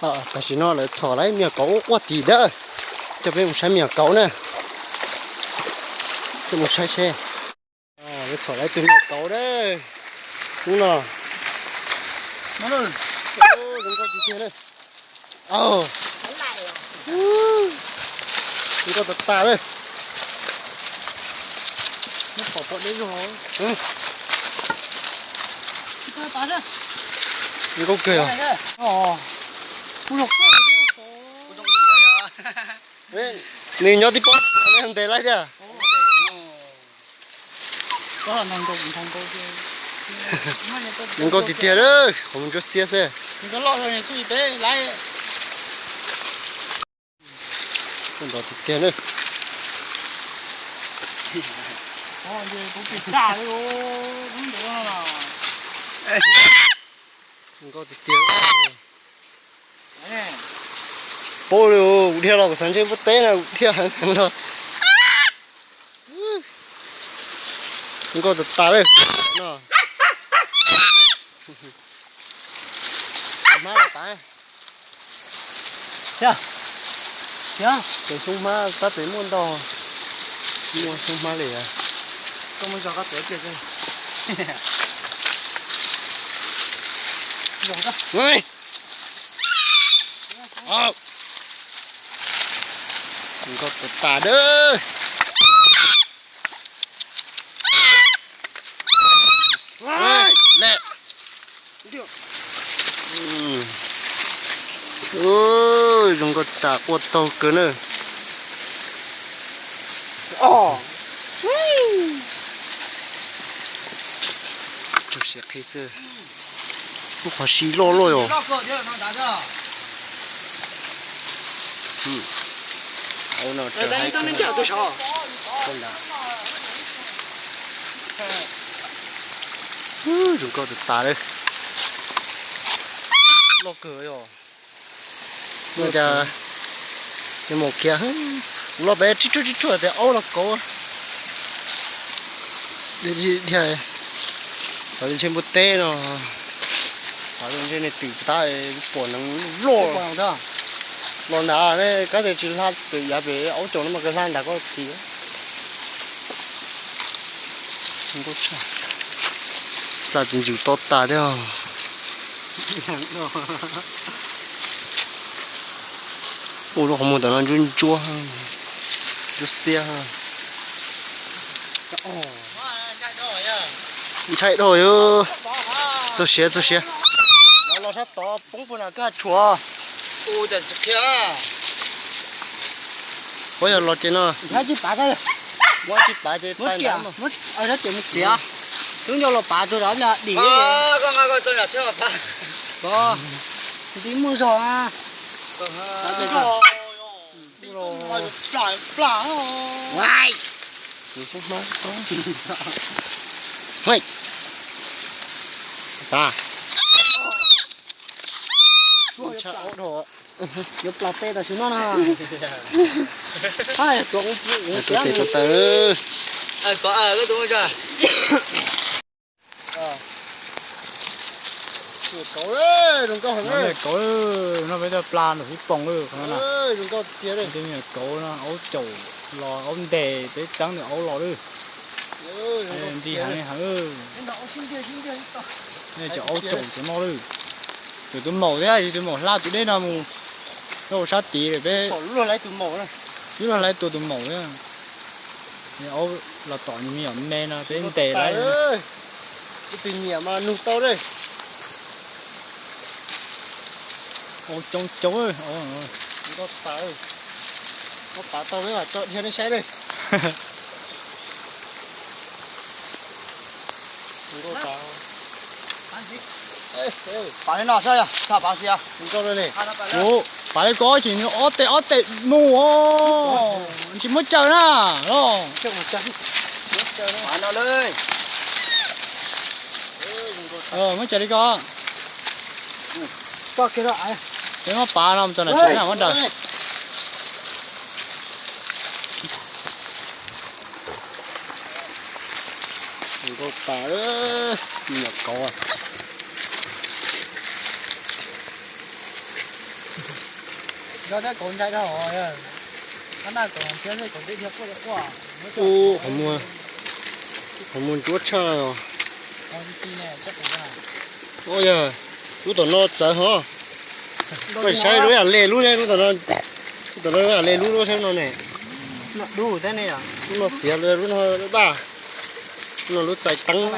Tam sim no lawv txhom lawv me nyuam kauv ua quaj tim dawb. Coj peb mus saib me nyuam kauv na. Coj mus saib seb. Lawv txhom lawv tus me nyuam kauv dawb. Hnub no zoo nkauj tiag tiag na. Zoo nkauj tas tas li. Zoo nkauj kawg os. Nws nyob tib pob ntev laib tiag. Zoo nkauj tiag tiag, qhov muag ntsuab xiab xwb. Nrov tiag tiag na. Zoo nkauj tiag tiag. Paub li, kuv dhia los kuv xav ntsej npua teb na, kuv dhia heev heev los. Zoo nkauj tas tas li no. Hmab tas. Thiab, thiab, pem xyoob hmab tab pem muaj ntau. Muaj xyoob hmab li. Koj muab zog koj tuav kiag. Nkauj tas tas dawb. Zoo nkauj tas quaj taug kawg na. Tsuag siav qhi xwb. Lub qhov si loj loj yom. Zoo nkauj tas tas li. Loj kawg yom. Nws mus khiav, kuv los pem tib tsuag tib tsuag tias aub los kauv. Xav li ntsej npua teb no, xav li ntsej nej twm tab pom neev loj. Los ntawd ne, kab tias tsis hla pem yav pem aub caum no mas kawg hla ntawd koj kis. Xav tsis ntsws to tas thiab. Ua lub qhov muag ntawm no ntsuab ntsuab, ntsuab xiab. Ntshai dhau yom. Txog siav txog siav. Los sab tod poob puag nram kab tshuam. Ua yog los ces no. Muab tsis pav ces mus txiav. Lub nco los pav rau dim. Nti muaj zog. Yuav plas tej tam sim no na. Tuav tej tuav taw. Kauv, no peb coj plas nram hub poom lawm. Tej me nyuam kauv no aub caum los aub ntes peb txeeb nws aub los lawm. Nti heev heev. Cov aub caum cov no lawm. Cov tus maum thiab, tus maum hla tus dej no mus rau sab tid lawm peb. Twb luag hlais tua tus maum thiab. Aub los tom me nyuam me no peb ntes lawm. Tus nyiam mas nug tau lawm. Aub coob coob. Nkauj tas, muab pav tau peb mam tso dhia nej saib lawm. Pav li no saib, txhob pav xis. Pav li ko ces nws ob teg ob teg mus os, tsis muab caws na los. Muab caws li ko. Peb muab pav no mus txog nram tsev na muab daws. Nkauj tas, me nyuam kauv. Ub, qhov muag, qhov muag ntsuab tshaj os. Ub yog, lub tom no txawv hov. Peb saib lub yam le lub ne, lub tom no, lub tom no yam le lub lub saib no ne. Lub no xiav, lub no daj, lub no lub txais teeb.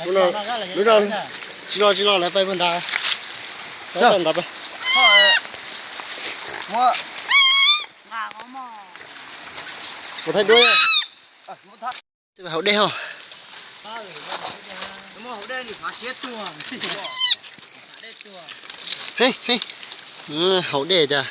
Lub no, lub no, tsis los tsis los lawv pais puag nrad. Pais ntawd pais. Ua thaij duab. Hauv dej ho. Hauv dej cas.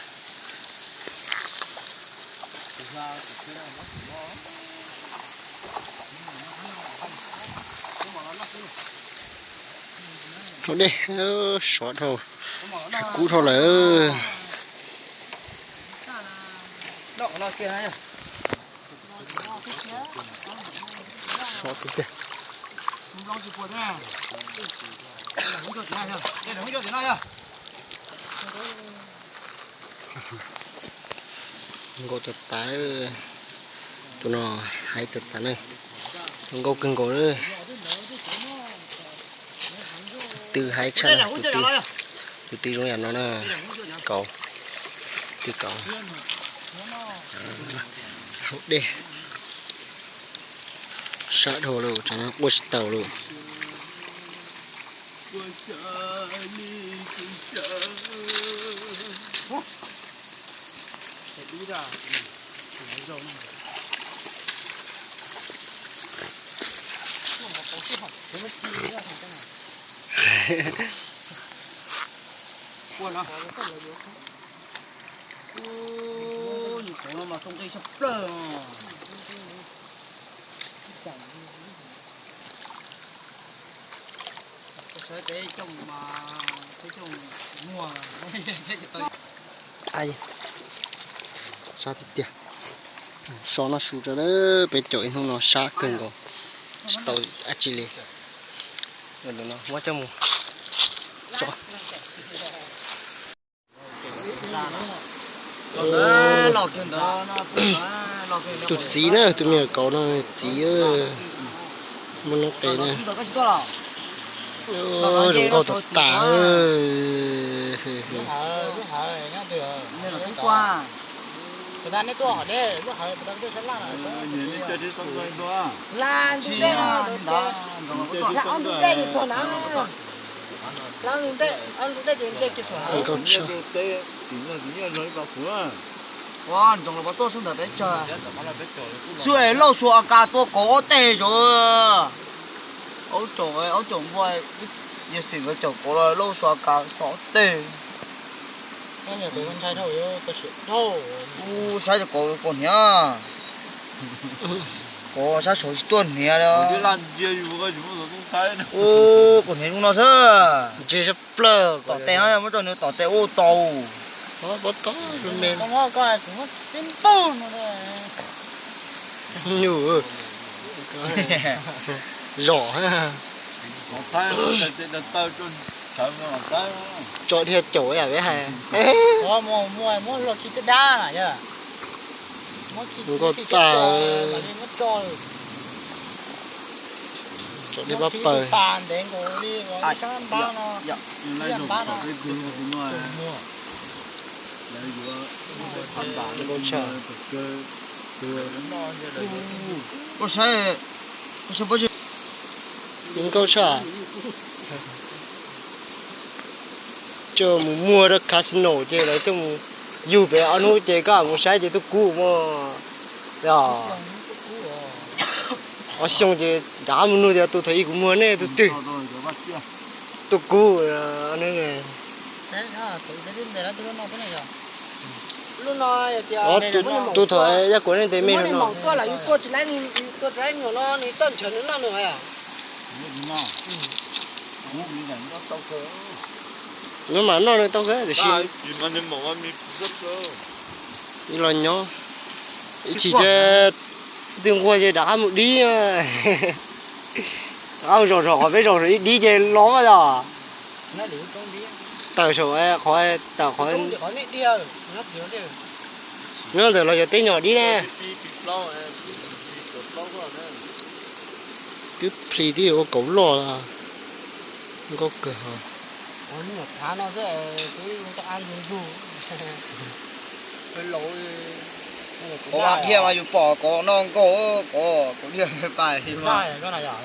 Hauv dej, sov dhau, kub dhau lawm. Sov tiag tiag. Nkaus tas tas, tus no hais tas tas na, nkaus kawg nkaus na. Tus twg hais tshaj na, tus twg, tus twg zoo yam no na, kauv, tus kauv. Hauv dej, sab dhau lawm, tseem quaj tsis taus lawm. Ub, yus kauv no mas tau nqi tshaj plaws. Sab tiag tiag. So no su rau peb caum ib hnub no sab kawg nkaus, tsis tau dab tsi li. Muab coj mus tso. Tus txiv na, tus me nyuam kauv no txiv, muaj noob qes na. Zoo nkauj tas tas. Nkauj tshaj. Xub es Lauj Xua A Kas tua kauv ob teg, aub caum, aub caum npua, yog xwm nkawd caum kauv los Lauj Xua A Kas xov ob teg. Ub, saib cov kauv pom hniav, kauv sab saud tsis tuaj hniav li. Ub, pom hniav zoo no xwb. Tom tes, muab rau nws tom tes ua tau. Zom. Tso dhia caum yam peb hais. Nkauj tas. Tso dhia pab paws. Nkauj tshaj. Nkauj tshaj. Coj mus muag rau casino ces lawv coj mus yug pem ob hnub ces koj mus saib ces twb kub mog. Ob xyoo ces rov qab mus nug tias tus thaum ub kuv muag nej tus twg, twb kub. Tus thaum yaj kuav nej ntes me no. Nws mam noj nws tau xwb tiam sis los nyob ib chim ces twb nquag ces rov qab mus dib. Rov qab mus zaum zaum qhov peb zaum ib dib ces los yog. Tawm saum qhov, tawm qhov. Nyob ntawm los yog teb nyom dib ne. Twb plhis twb yuav ua kauv loj, nkauj kawg. Kauv dhia mas yus pom kauv no nkauj, kauv, kauv dhia pais,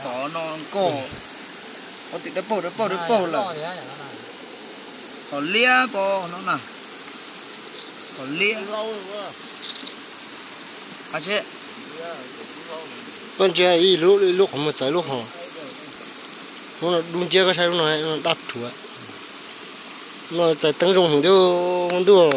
kauv no nkauj. Kauv tim dawb paug dawb paug dawb paug lawm. Kauv liab pab no na. Kauv liab. Koj ntsia ib lub, ib lub qhov muag txawv lub hov. Lub no dub nciab, koj saib lub no daj rhuav. No txais teeb zoo heev thiab ntuj.